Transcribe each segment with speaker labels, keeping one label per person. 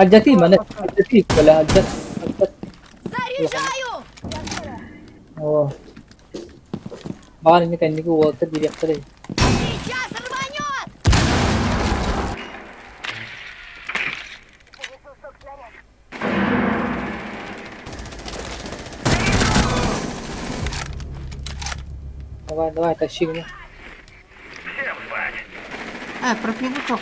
Speaker 1: Алдьатыы маны, алдьатыы, бля, алдьат, алдьат.
Speaker 2: Заряжаю!
Speaker 1: Оо. Баҕар инник кэнники уолаттар биэриэхтэрэ.
Speaker 2: Сейчас рванет!
Speaker 1: Давай, давай, тащи меня.
Speaker 3: Э, пропил ток.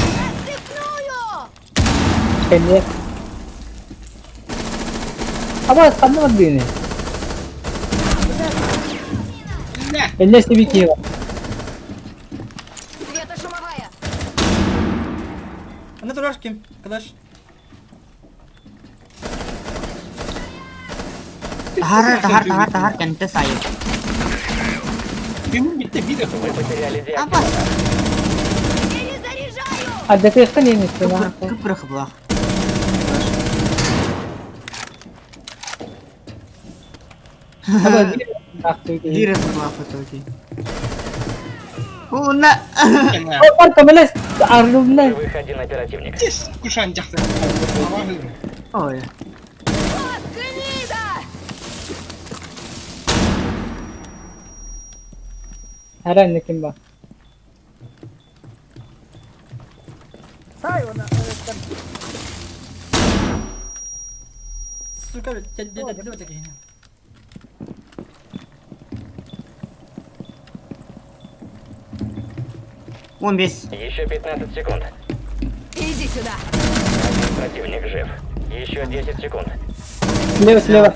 Speaker 2: Рассыпную!
Speaker 1: Кэнниэ. Аба, ханна бардыыны? Эннес Киева.
Speaker 2: Светошумовая!
Speaker 4: Аны турар ким? Кылаш.
Speaker 3: Тахар, тахар, тахар, тахар, кэнтэ сайын.
Speaker 5: Кимин bitti bir de
Speaker 6: Мы потеряли
Speaker 3: Аба,
Speaker 2: Перезаряжаю!
Speaker 1: Алдьатыахтан иэнистэн аа.
Speaker 3: кыпырых булах.
Speaker 1: Аба, биир аахтыы киһи.
Speaker 3: Биир булах фотоки. Уна.
Speaker 1: Бар көмөлөс, арылынна.
Speaker 6: Живых один оперативник.
Speaker 5: Тес кушан жаксы.
Speaker 3: Ой.
Speaker 2: Вот гнида!
Speaker 1: Хара инникин ба.
Speaker 4: Сука, дед, дед, дед,
Speaker 3: Он весь.
Speaker 6: Еще 15 секунд.
Speaker 2: Иди сюда!
Speaker 6: Один противник жив. Еще 10 секунд.
Speaker 1: Слева, слева.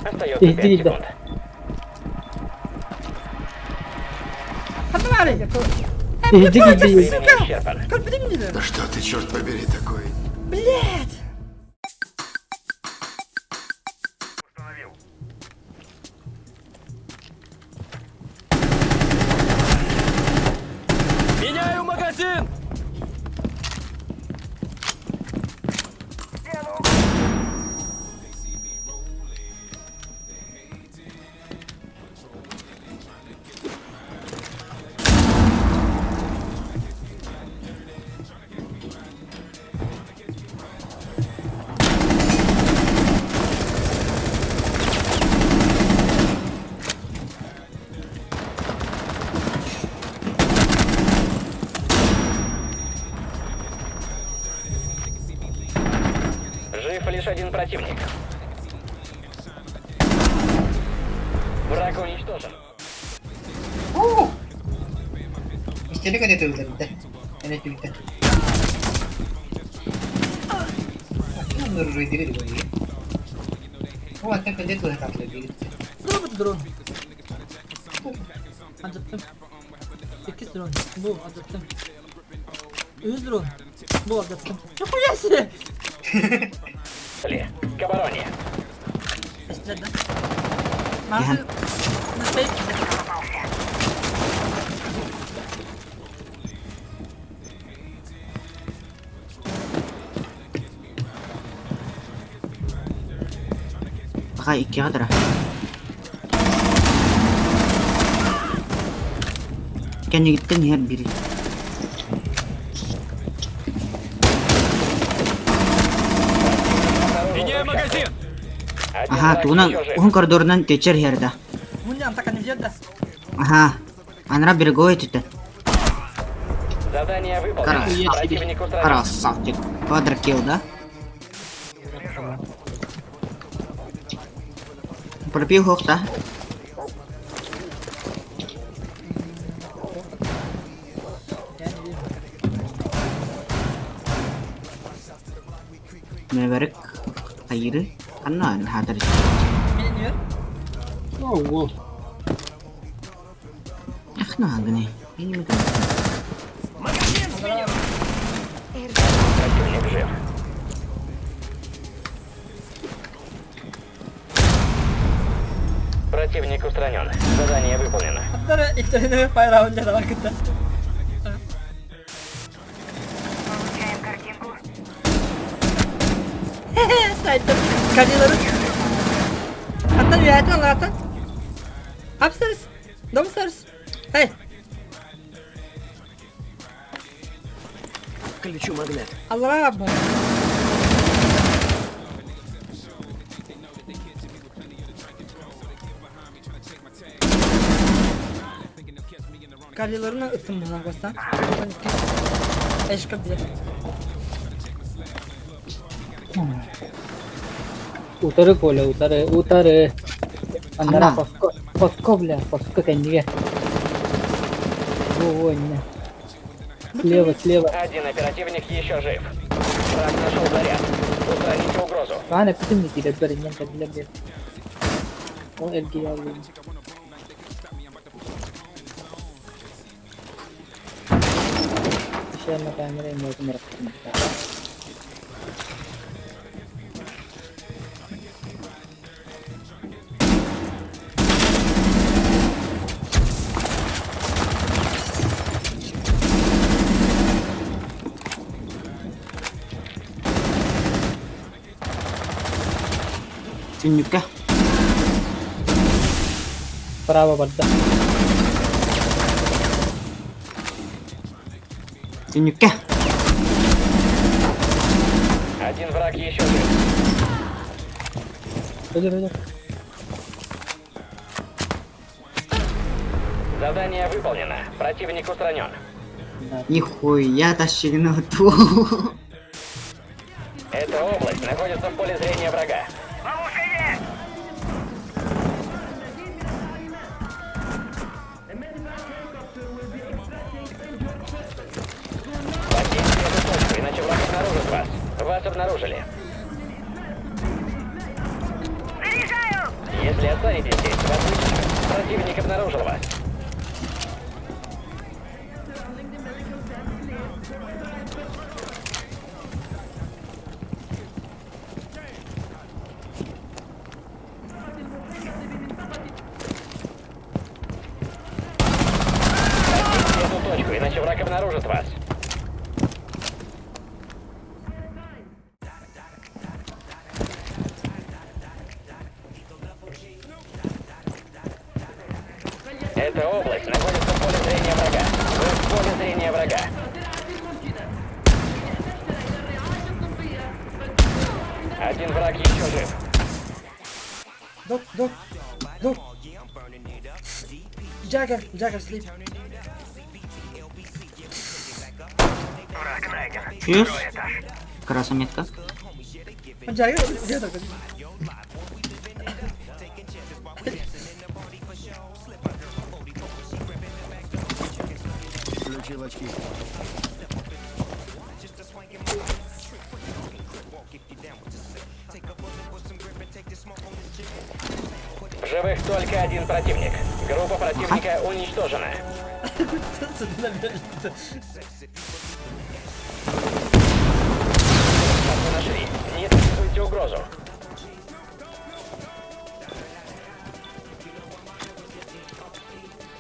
Speaker 6: Остается
Speaker 1: Иди,
Speaker 6: 5
Speaker 1: иди.
Speaker 6: секунд.
Speaker 4: Ханна
Speaker 1: Иди, иди.
Speaker 6: Времени исчерпано.
Speaker 7: Да что ты, черт побери, такой?
Speaker 4: Блять!
Speaker 6: Меняю магазин! Жив лишь один противник. Враг уничтожен.
Speaker 3: Истерика не тылдырды. Эне түгді.
Speaker 4: Дрон дрон. Алдьаттым. 8 дрон. Бу алдьаттым. 3 дрон. Бу алдьаттым. Нихуя себе!
Speaker 6: Ли, к обороне.
Speaker 4: Эстер да? Мартин. Настей.
Speaker 3: Пока икки кадра. Кэннигиттэн иһэр бири.
Speaker 6: Меняю магазин! Один
Speaker 3: Аха,
Speaker 6: враг
Speaker 3: тугунан
Speaker 6: еще жив.
Speaker 3: уһун коридорунан течер иһэр да.
Speaker 4: Муньян так не взять да?
Speaker 3: Аха. Анара береговой түтэ.
Speaker 6: Задание выполнено.
Speaker 3: Красавчик.
Speaker 6: Противник устранен.
Speaker 3: Красавчик. Квадрокилл, да? Пропил хохта.
Speaker 4: Я не вижу.
Speaker 3: Мэверик. Хайыры. Анна хатыр.
Speaker 4: Меня не вер?
Speaker 5: Ого.
Speaker 3: Ахна агны.
Speaker 6: Противник жив. Противник устранен. Задание выполнено.
Speaker 4: Hatta ilk fire round давай кытта.
Speaker 2: Получаем картинку.
Speaker 4: Сайтым. Кадилары. Хантан үөһээтин алларааттан? Upstairs! Downstairs! Hey!
Speaker 6: Включу магнит.
Speaker 4: Аллараа баар. Карьерларына ыттым быһалаах бастаан. Эшка билэр.
Speaker 1: Утары Коля, утары, утары. Аннара
Speaker 3: Ханна?
Speaker 1: хоско, хоско, бля, хоско кэннигэр. Во-во, иннэ. Слева, слева.
Speaker 6: Один оперативник еще жив. Враг нашел заряд. Устраните угрозу.
Speaker 1: Хаан эппитим дии киирэрбэр иннэн кэллилэр диэн. Ол эргийэ аллым. Еще одна камера и можно раскинуть.
Speaker 3: Түннүккэ.
Speaker 1: Право барда.
Speaker 3: Түннүккэ.
Speaker 6: Один враг еще жив.
Speaker 1: Өлөр, өлөр.
Speaker 6: Задание выполнено. Противник устранен.
Speaker 3: Нихуя тащигну ту.
Speaker 6: Эта область находится в поле зрения врага. Покиньте эту точку, иначе враг обнаружит вас. Вас обнаружили. Если останетесь здесь, вас вычислят. Противник обнаружил вас. Покиньте эту точку, иначе враг обнаружит вас. Эта область находится в поле зрения врага. Вы в поле зрения врага. Один враг еще жив.
Speaker 4: Dog, dog, dog. Jagger, Jagger sleep.
Speaker 3: Плюс. Красная метка.
Speaker 4: Jagger, где такой?
Speaker 7: Включил очки.
Speaker 6: В живых только один противник. Группа противника уничтожена. Вас вы нашли. Нейтрализуйте угрозу.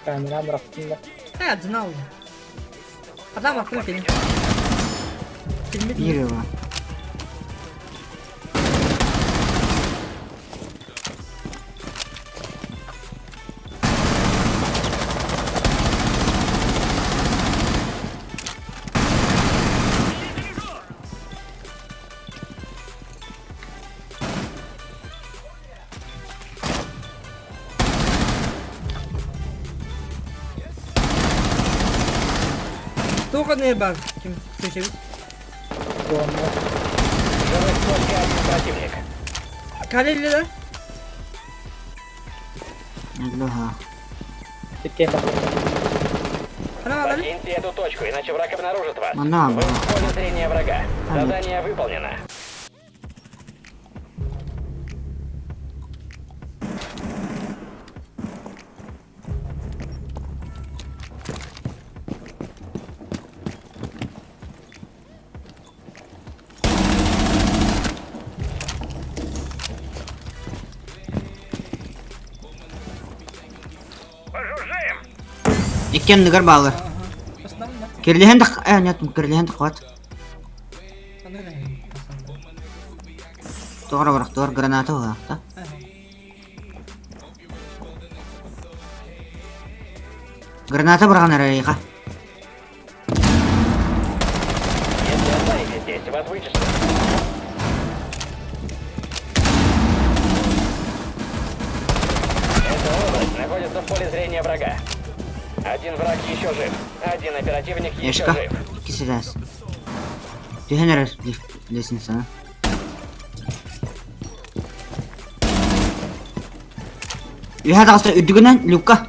Speaker 1: Камера бырахтым да.
Speaker 4: Э, знал. Адам аттым кини. Килмит.
Speaker 3: Биир его.
Speaker 4: Туох не бар. Ким сөйсөбүт.
Speaker 1: Дронна.
Speaker 6: В живых только один противник.
Speaker 4: Калили да?
Speaker 3: Аллоха.
Speaker 1: Тикке
Speaker 4: Хана алали.
Speaker 6: Покиньте эту точку, иначе враг обнаружит вас.
Speaker 3: Она
Speaker 6: Вы
Speaker 3: была.
Speaker 6: в поле зрения врага.
Speaker 3: А, нет.
Speaker 6: Задание выполнено.
Speaker 3: Икки анныгар баалар. Кирлиһэн да э нет, кирлиһэн да хват. Тоҕо барахтыгар граната ылаахта. Граната быраҕан эрэр эйиэхэ.
Speaker 6: Если останетесь здесь, вас вычислят. Эта область находится в поле зрения врага. Один враг еще жив. Один оперативник еще
Speaker 3: Ешка.
Speaker 6: жив.
Speaker 3: Иккис этээс. Түһэн эрэр лестницаны. Үһэ таҕыста үрдүгүнэн люкка.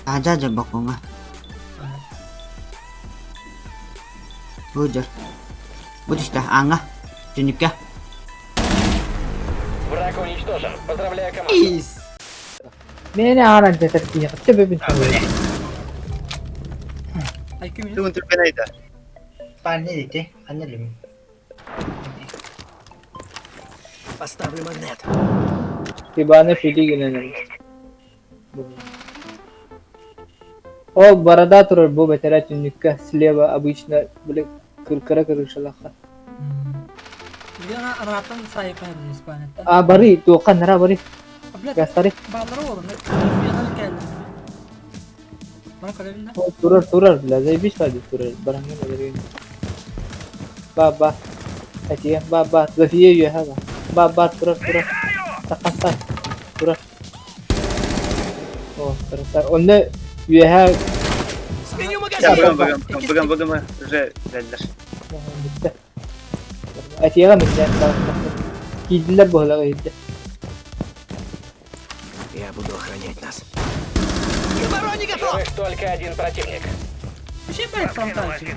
Speaker 3: Аадьа дьорбоккоҥҥо. Бу дьор. Бу түстэ ааҥҥа. Түннүккэ.
Speaker 6: Враг уничтожен. Поздравляю команду.
Speaker 1: Мээнэ ааран дэтэр киһиэхэ төбөбүн
Speaker 5: Тугун түргэнэй да.
Speaker 7: Поставлю магнит.
Speaker 1: Ивана Филигинен. Ол борода турар бу бэтэрээ түннүккэ слева обычно били кыркыра крышалаха.
Speaker 4: Билигин анарааттан саайыкка Испанияттан.
Speaker 1: А бары туохха нара бары
Speaker 4: А, блядь,
Speaker 1: гастары
Speaker 4: бааллара уолун. Суядан кэллим. Бара көрөбүн да.
Speaker 1: Ол турар турар бля заебись вади турар барангын өлөрүн. Ба ба. Этиэ ба ба София үөһэ ба. Ба ба турар турар. Таххастар. Турар. О турар. Онно үөһэ
Speaker 7: Сменю магазин!
Speaker 5: Быган быган быган быган уже дэллэр.
Speaker 1: Бүттэ. Этиэҕэ миннээн Киирдилэр быһылаҕа иһирдьэ.
Speaker 7: Я буду охранять нас. К обороне
Speaker 6: В
Speaker 7: готов!
Speaker 6: живых только один противник.
Speaker 4: Вообще бәрі фронтальчик.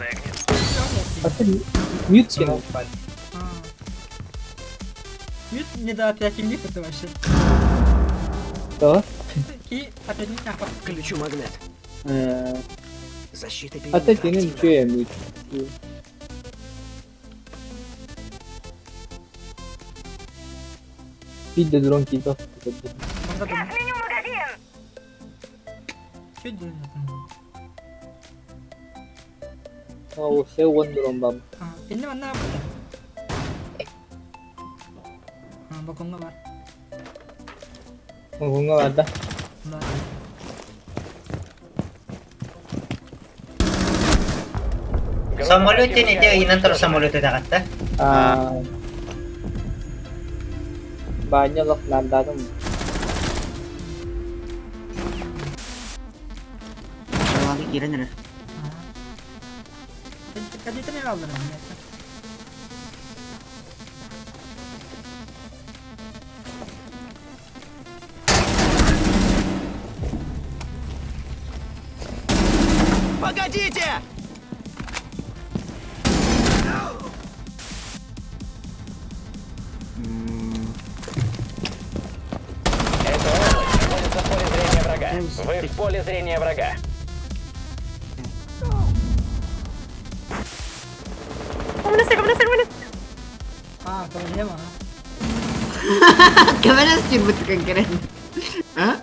Speaker 1: Аты мют кинул.
Speaker 4: Мют не до оперативник это вообще.
Speaker 1: Да.
Speaker 4: Ки оперативник нахуй.
Speaker 7: Включу магнит. Защита
Speaker 1: Аты
Speaker 7: периметра
Speaker 1: тинин
Speaker 7: активна.
Speaker 1: үчүгэй мют. Биир да дрон киирбэт.
Speaker 4: Манда дрон. Чё дрон
Speaker 1: Оо, все уон дрон бам.
Speaker 4: Инне манна Боконга бар.
Speaker 1: Оҥоҥҥо барда.
Speaker 4: Да.
Speaker 6: Группа
Speaker 3: Самолет
Speaker 6: противника
Speaker 3: диэн ыйынан турар
Speaker 6: уничтожена.
Speaker 3: самолет этэҕэтта.
Speaker 1: Аа. Баанньа олох наардатым.
Speaker 3: Киирэн эрэр.
Speaker 4: Кадетами алдырым.
Speaker 7: Погодите!
Speaker 6: Эта область находится в поле зрения врага. Вы в поле зрения врага.
Speaker 4: А, проблема.
Speaker 3: Көмөлөс киирбит кэрэн. А?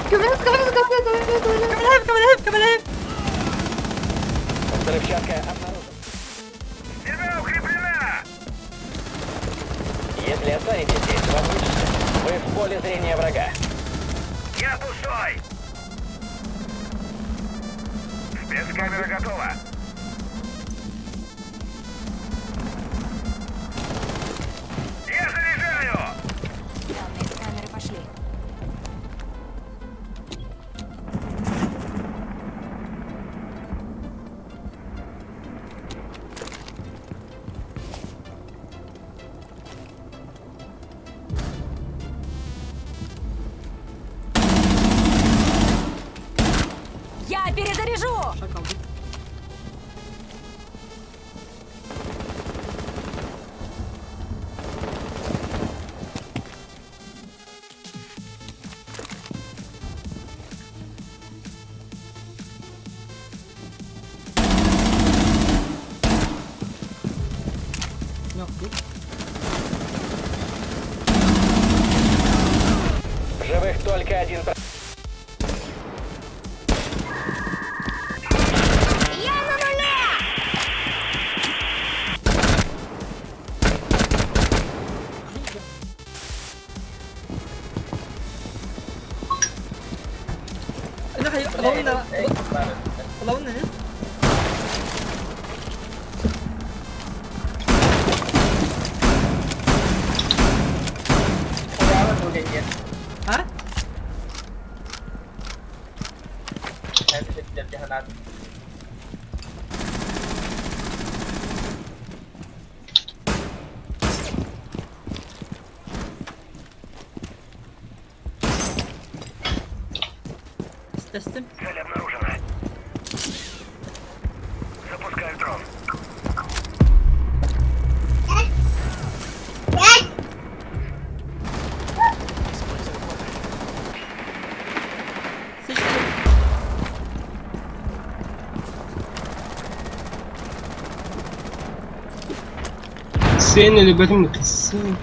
Speaker 3: Көмөлөс, көмөлөс, көмөлөс, көмөлөс, көмөлөс.
Speaker 4: Көмөлөп, көмөлөп, көмөлөп.
Speaker 6: Взрывчатка обнаружена. Если останетесь здесь, вас вычислят. Вы в поле зрения врага.
Speaker 8: Я пустой! Спецкамера готова. Я заряжаю!
Speaker 2: Данные с камеры пошли. Я перезаряжу!
Speaker 4: Шакал. Yok değil.
Speaker 6: В живых только один противник.
Speaker 2: Я на нуле!
Speaker 4: Ылабын да. Ылабын да. А? Истэстим.
Speaker 8: Цель обнаружена. Запускаю дрон.
Speaker 4: Sıçtım.
Speaker 9: Сен өлбөтүм кыссын.